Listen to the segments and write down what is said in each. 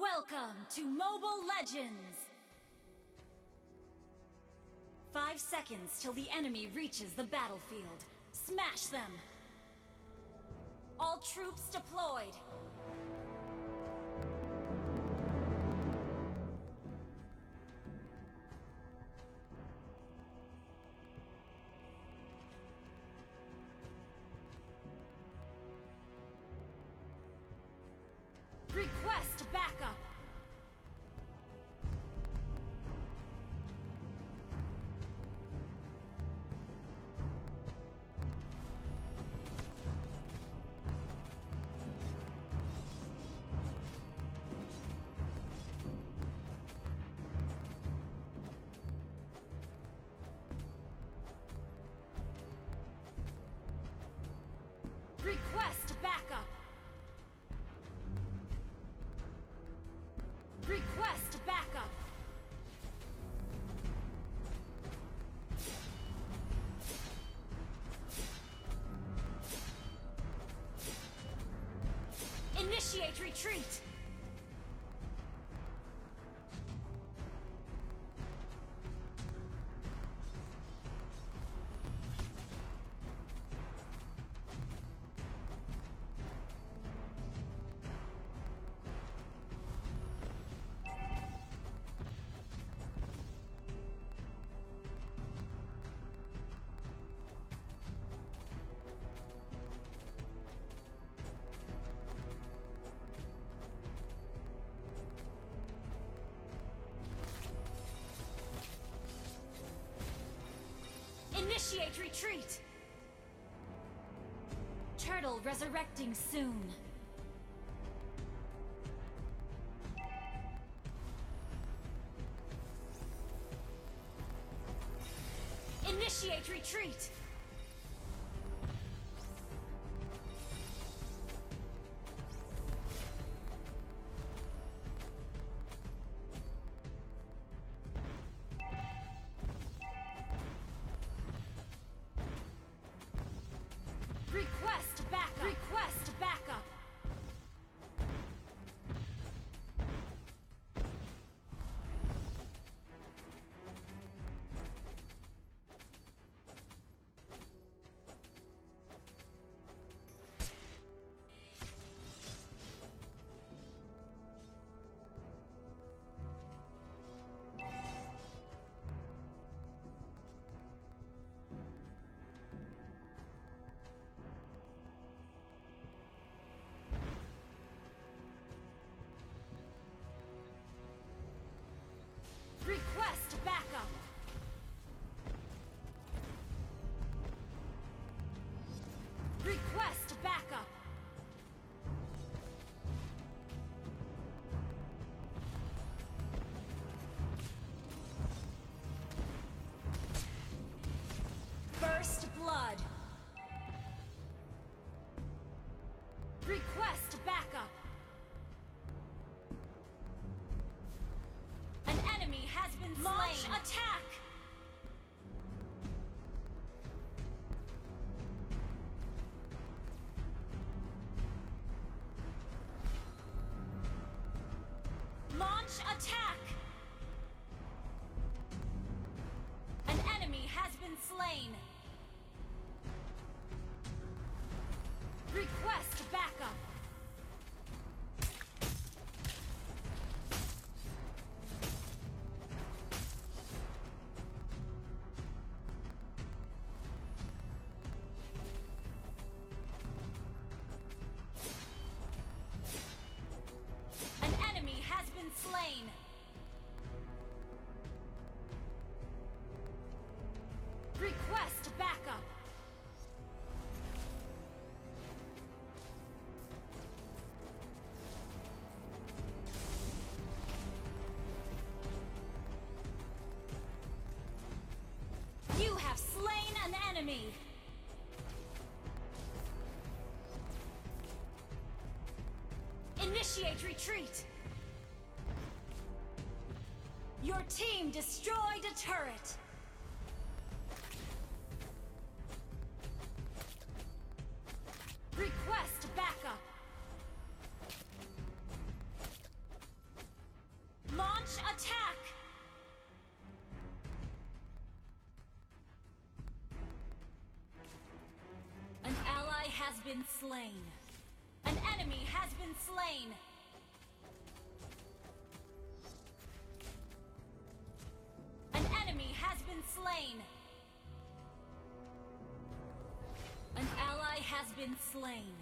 Welcome to Mobile Legends! 5 seconds till the enemy reaches the battlefield. Smash them! All troops deployed! Request backup! Request backup! Request backup! Initiate retreat! Initiate retreat! Turtle resurrecting soon. Initiate retreat! Request backup! Request backup! Request backup! Request backup! First blood! Request backup! Has been slain. Launch attack! Launch attack! An enemy has been slain. Request backup! Slain. Request backup. You have slain an enemy. Initiate retreat. Your team destroyed a turret! Request backup! Launch attack! An ally has been slain. An enemy has been slain. An enemy has been slain. An ally has been slain.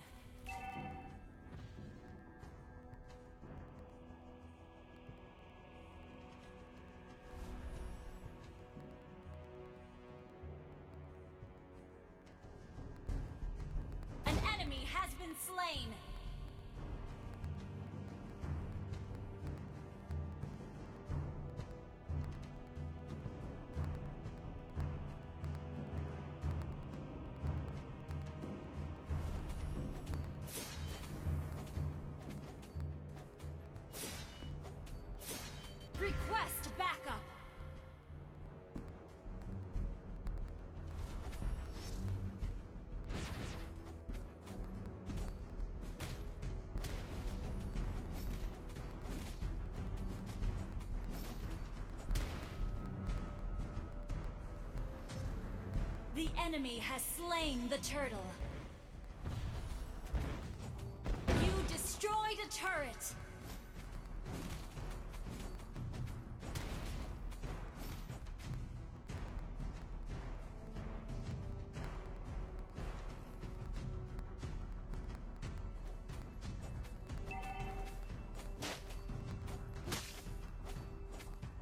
An enemy has been slain. Request backup. The enemy has slain the turtle. You destroyed a turret.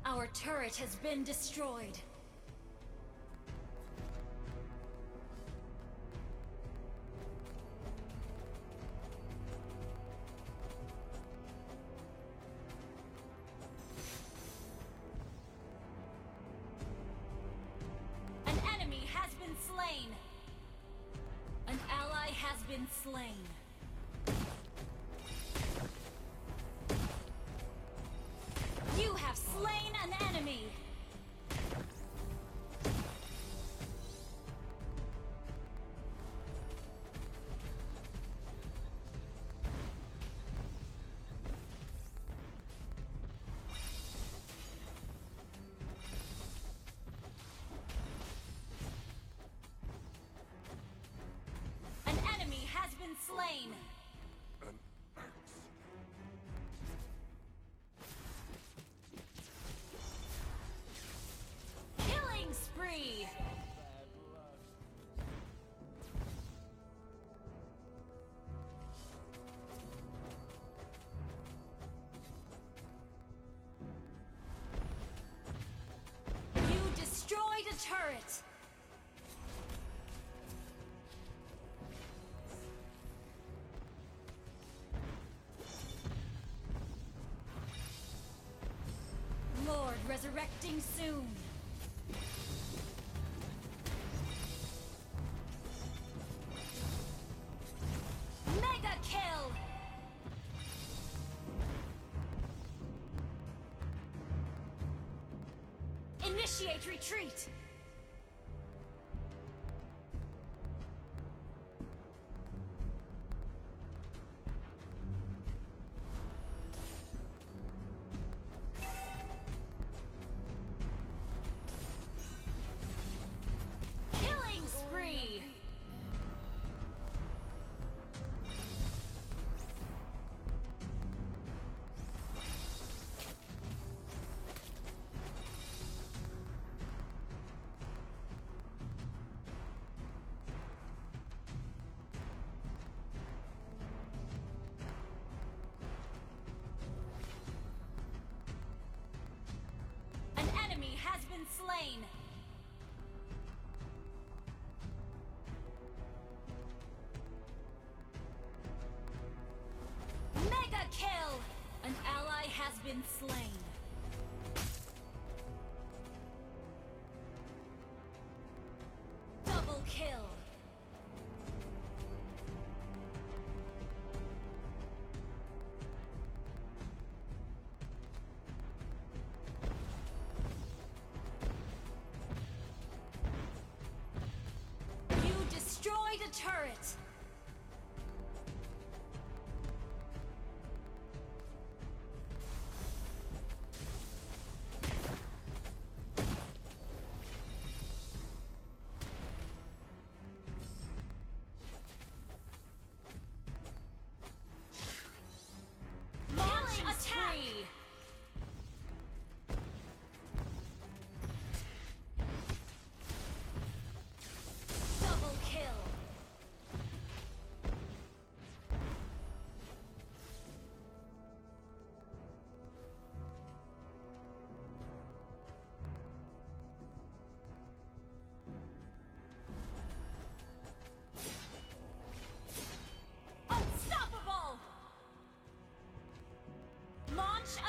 Our turret has been destroyed. An enemy has been slain. An ally has been slain. You have slain an enemy. An enemy has been slain. An accident. Killing spree. You destroyed a turret. Lord resurrecting soon. Mega kill. Initiate retreat. Killing spree. An enemy has been slain. Mega kill! An ally has been slain. Double kill. You destroyed a turret.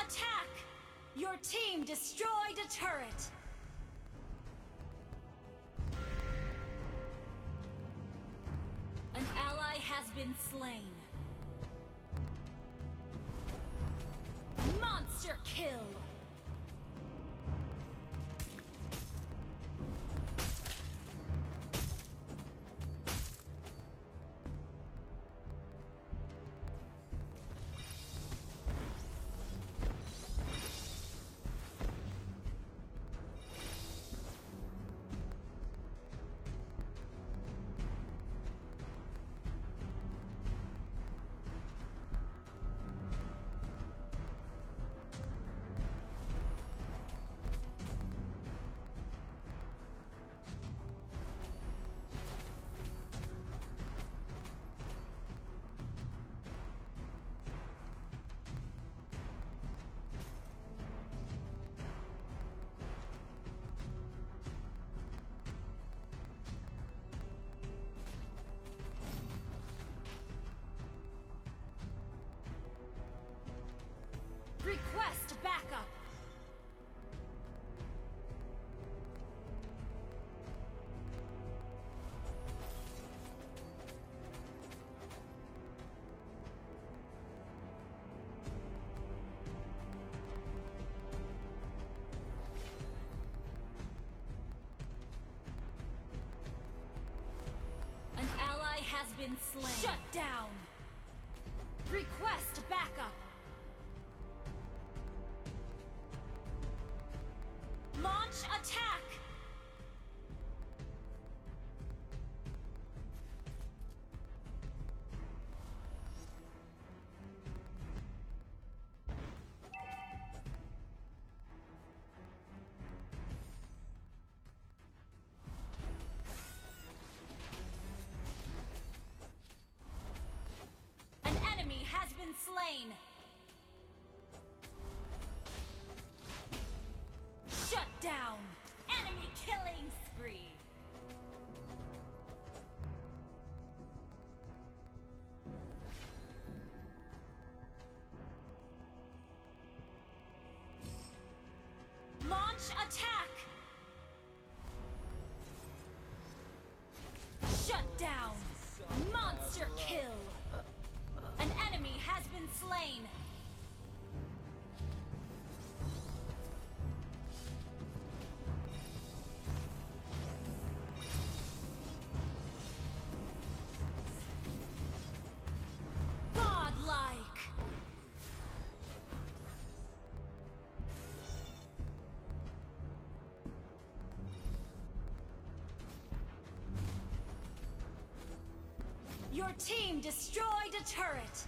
attack! Your team destroyed a turret! An ally has been slain. Monster kill! Request backup! An ally has been slain. Shut down! Request backup! Launch attack! An enemy has been slain! Shut down! Enemy killing spree! Launch attack! Shut down! Monster kill! An enemy has been slain! Godlike! Your team destroyed a turret!